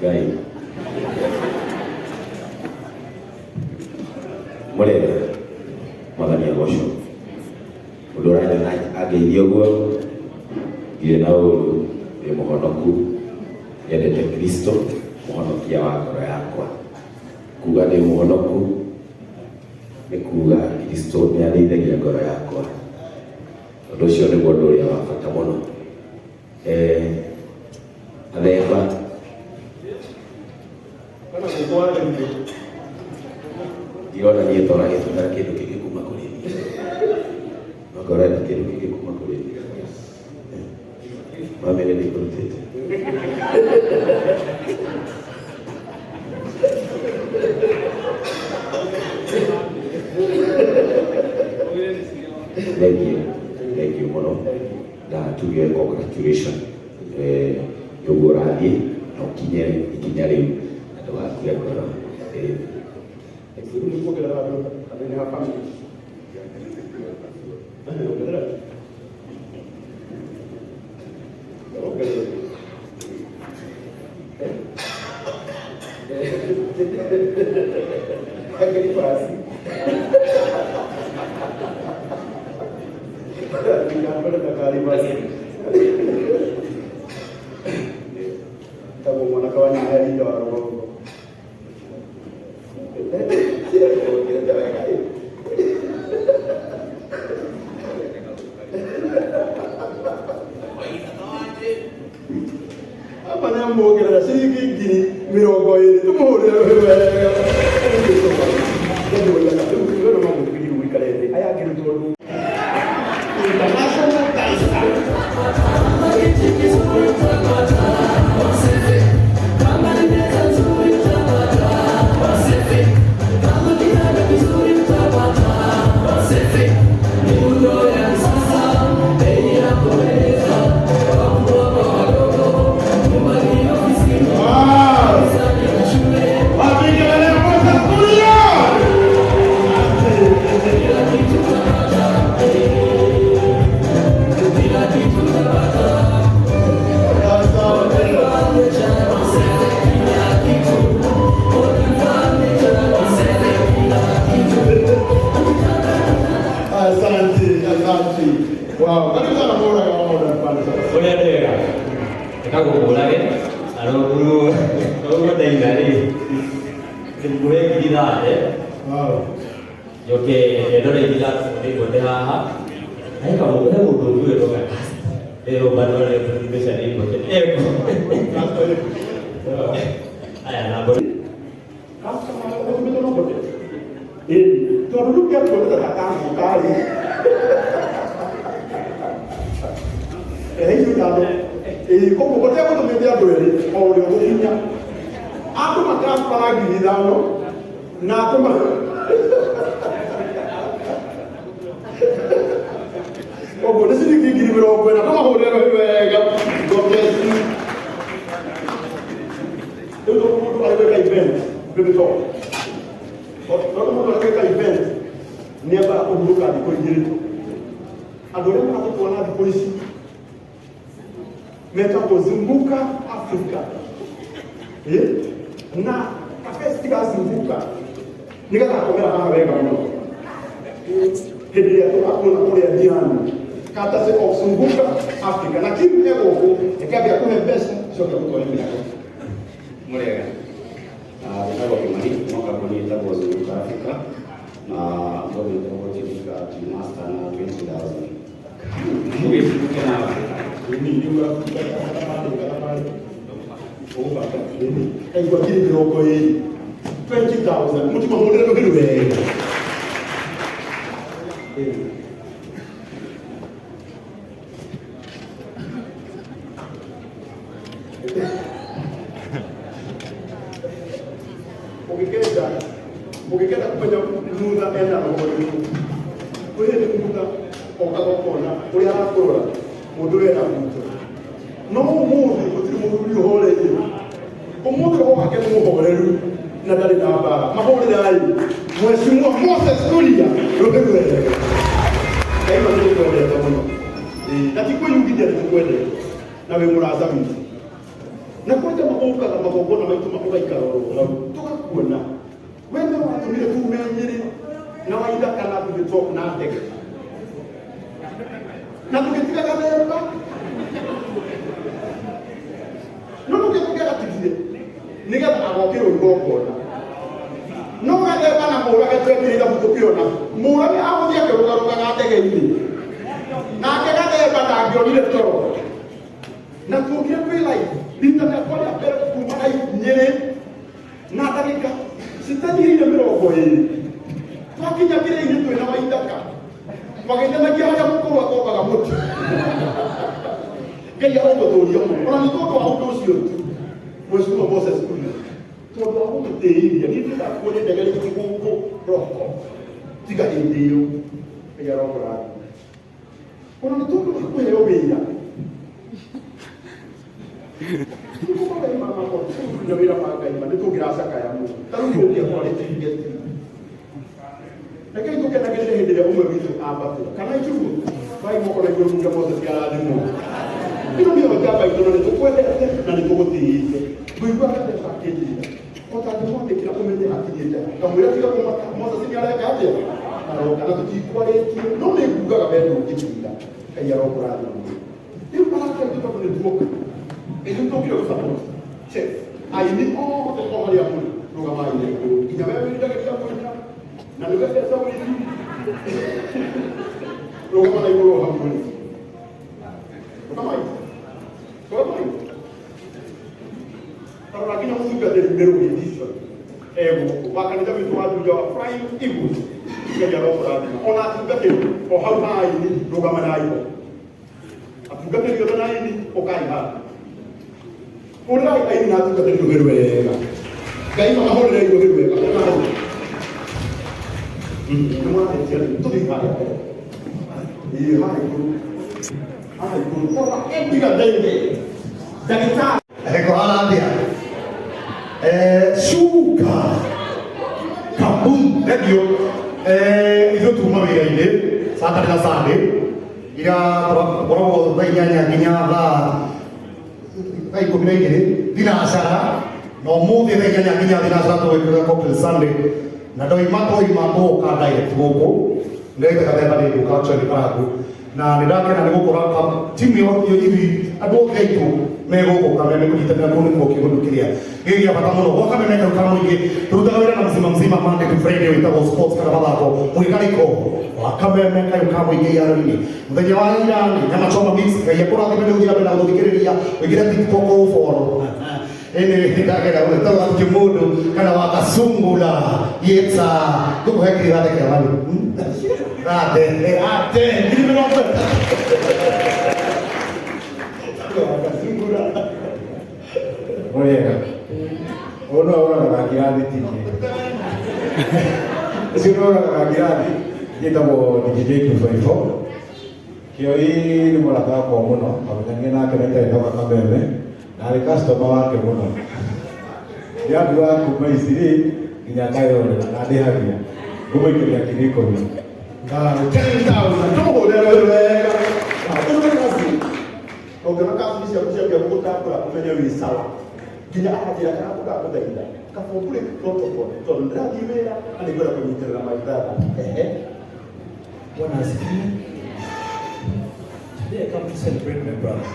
Ngai mũrĩega, Mwathani agocwo. Mũndũ ũranyona angeithia ũguo, ndirĩ na ũru, ndĩ mũhonoku, nyendete Kristo, mũhonokia wa ngoro yakwa. Kuga ndĩ mũhonoku nĩ kuga Kristo nĩ arĩithagia ngoro yakwa. Ũndũ ũcio nĩguo ũndũ ũrĩa wa bata mũno. Athemba. Kana gũkwarĩrio. Ndirona niĩ tũragĩbatara kĩndũ kĩngĩ kuma kũrĩ niĩ. No ngorwo enda kĩndũ kĩngĩ kuma kũrĩ niĩ. Mamĩrĩ nĩ ikũrutĩte. Thank you. Thank you mũno. Na tuge congratulation. Nĩ ũguo ũrathiĩ na ũkinye ikinya rĩu na ndũgakue ngoro. Rĩu nĩ kuongerera andũ andũ-inĩ a family. Ongerera. Ongerera. Akiri pasi. Tagwo mwanake wa nyina ya Linda wa rũgongo. Apa nĩ amuongerera ciringi 20,000 tũmũhũrĩre rũhĩ wega. Aya angĩ rĩu tondũ International Dancer. Asante, asante. Wow, karibu sana Bora ya Modern Furniture. Ũrĩa ndwega ĩkagũkũrage arũguo ũguo ndaina rĩ ngũhe 30,000. Wow. Njoke ndore 3,000 ndĩngwete haha aika mũndũ he mũndũ ũngĩ wĩtwo rĩrũ bado rĩ mbeca nĩ ngwete eko aya namba. Customer ũtũmĩtwo no bote. Ĩĩ, tondũ rĩu kĩakuoneka ta kamũka rĩ. Ehe icio ithano. Ĩĩ, koguo bote agũtũmĩte andũ erĩ o ũrĩa ũgũkinya. Atũma transfer 5,000 na atũma koguo nĩ ciringi 40,000 tũmahũrĩre rũhĩ wega. God bless you. Rĩu tondũ mũndũ arĩ gwĩka event, baby talk. Tondũ mũndũ arĩ gwĩka event nĩ ambaga kũhurũka thikũ 2. Andũ arĩa maratũtwara thikũ ici metagwo Zunguka Africa. Eh? Na kafesti ga Zunguka nĩ gagakomera haha wega mũno hĩndĩ ĩrĩa tũgakuona kũrĩa Diani courtesy of Zunguka Africa na kiu egũkũ ĩkambia kũhe mbeca coke gũtware mĩago. Mũrĩega. Njĩtagwo Kĩmani, no kambuni ĩtagwo Zunguka Africa na ũmũthĩ nĩtũgũtindĩka Team Master na 20,000. Ũgĩcunguke nawe. Aigua 20,000, 20,000 mutima mũndĩre rũhĩ wega. Ũngĩkenda kũmenya mutha ena roho ũrĩkũ, kwĩ hĩndĩ mutha okaga ũkona ũrĩa arakũrora mũndũ ũrĩa ena muto, no ũmũthĩ gũtirĩ mũthuri ũhoreire. Ũmũthĩ roho wake nĩ mũhoreru na ndarĩ na mbara. Mahũrĩrai Mheshimiwa Moses Kuria rũhĩ rwega. Ngai ma nĩ twendete mũno. Ĩĩ, na ti kwĩyugithia nĩ tũkwendete na wĩ mũrata witũ na kwanja. ũkaga magongona maitũ ũgaikara oro hau tũgakuona. We nĩwe watũmire tume Nyĩrĩ na Waithaka na tũgĩcoka na ndege na tũgĩtiga gathemba no tũgĩtũke gatigire nĩgetha agokĩrwo igongona no gathemba na mũrage twekĩrĩire thabu tũkĩona mũrage agũthiĩ akĩrũgarũgaga ndege-inĩ nake gathemba ndangĩonire toro na tuokire twĩ live rita rĩakwa rĩa mbere kuma live Nyĩrĩ na ndagĩka citanyihĩire 20 twakinya kĩrĩa-inĩ twĩna Waithaka twagĩtenagia harĩa mũkũrũ akombaga mũtĩ. Ngai arogũtũria mũno ona nĩ tondũ wa ũndũ ũcio tu Mheshimiwa Moses Kuria tondũ wa gũtũtĩithia niĩ ndĩrakuo nĩ ndege rĩngĩ gũkũ roko tiga hĩndĩ ĩyo. Ngai arokũrathima ona nĩ tondũ wa kũheo wĩra nĩ wĩra wa Ngai ma nĩ tũngĩracakaya mũno ta rĩu tũngĩakwarĩtĩirie rekei tũkenagĩrĩre hĩndĩ ĩrĩa ũmwe witũ ambatĩra kana itiguo vai moko na igũrũ muge Moses arathimwo. Ĩno nĩyo njamba itũ na nĩ tũkwendete na nĩ tũgũtĩĩte. Ngũigua gathemba akĩnjĩra o ta ngĩmwandĩkĩra ũmenye akinyĩte ngamwĩra tiga kũmaka Moses nĩ areka atĩa aroka na tũtikwarĩtie no nĩ ngugaga we ndũngĩtinda. Ngai arokũrathima mũno. Rĩu arata aitũ tondũ nĩ tuoka ithuĩ tũkire gũ support chef aini othe o harĩa mũrĩ rũgamai na igũrũ nginya we wĩriragĩria kũina na nĩ wendete ũini rũgama na igũrũ hau mũrĩ rũgamai rũgamai tarora nginya mũtungatĩri Mĩrũgi Dishon egũkũ wa kanitha witũ wa Juja wa Flying Eagles. Ngai arokũrathima ona atungatĩri o hau ha aini rũgama na igũrũ atungatĩri othe na aini ũkai haha hũrĩrai aini na atungatĩri rũhĩ rwega. Ngai makahũrĩre rũhĩ rwega ona hau nĩ mwarĩkia rĩu tũthiĩ harĩa mbere ĩĩ haha igũrũ haha igũrũ tondũ Edgar Ndenge ndagĩtarĩ Eko atia? Shuka kabum thank you. Ithuĩ tuma wĩra-inĩ Saturday na Sunday ira tũkoragwo thaa 8 nginya thaa 12 thinacara na ũmũthĩ thaa 8 nginya thinacara tũgĩkĩra cocktail Sunday na ndoima twaima tũgũka direct gũkũ ndĩraita gathemba nĩ ngũka actually karangu na nĩ ndakena nĩ gũkora timu yo ithuĩ andũ othe aitũ me gũkũ Kameme kũnyitanĩra kũu nĩkuo kĩũndũ kĩrĩa gĩ gĩa bata mũno gwa Kameme kau ka mũingĩ tũrutaga wĩra na mzima mzima Monday to Friday wĩtagwo sports kana mathako mwĩkarĩko wa Kameme kayũ ka mũingĩ iaro-inĩ mũthenya wa ira nĩ nyama choma mix. Ngai akũrathime nĩ gũthiĩ na mbere na gũthikĩrĩria wĩkĩre TikTok ũfollow ĩnĩ ndagera ũrĩtagwo kĩmũndũ kana wa kasungula yetsa ngũkũhe kiri gathekera bani rate rate 30,000. Wakasungura. Mũrĩega ũyũ no ũroraga na ngirathi tinie ũcio no ũroraga na ngirathi gĩtagwo DJ 254 Kĩoi nĩ mũrata wakwa mũno kamenyania nake na itarĩ ndoka Kameme na arĩ customer wake mũno nĩanduaga kuma Isiri nginya Kayole na ndĩhagia ngũmũikĩria 10,000. 10,000 tũmũhũrĩre rũhĩ rwega ũrũme kazi ũngĩona kazi ciaku ciambia gũgũtambũra ũmenye wĩ sawa nginya aranjĩra kana ndagũthaitha kaba break protocol tondũ ndĩrathiĩ wĩra na nĩngwenda kũnyitĩrĩra my brother ehe. Bwana asifiwe. Today I come to celebrate my brother.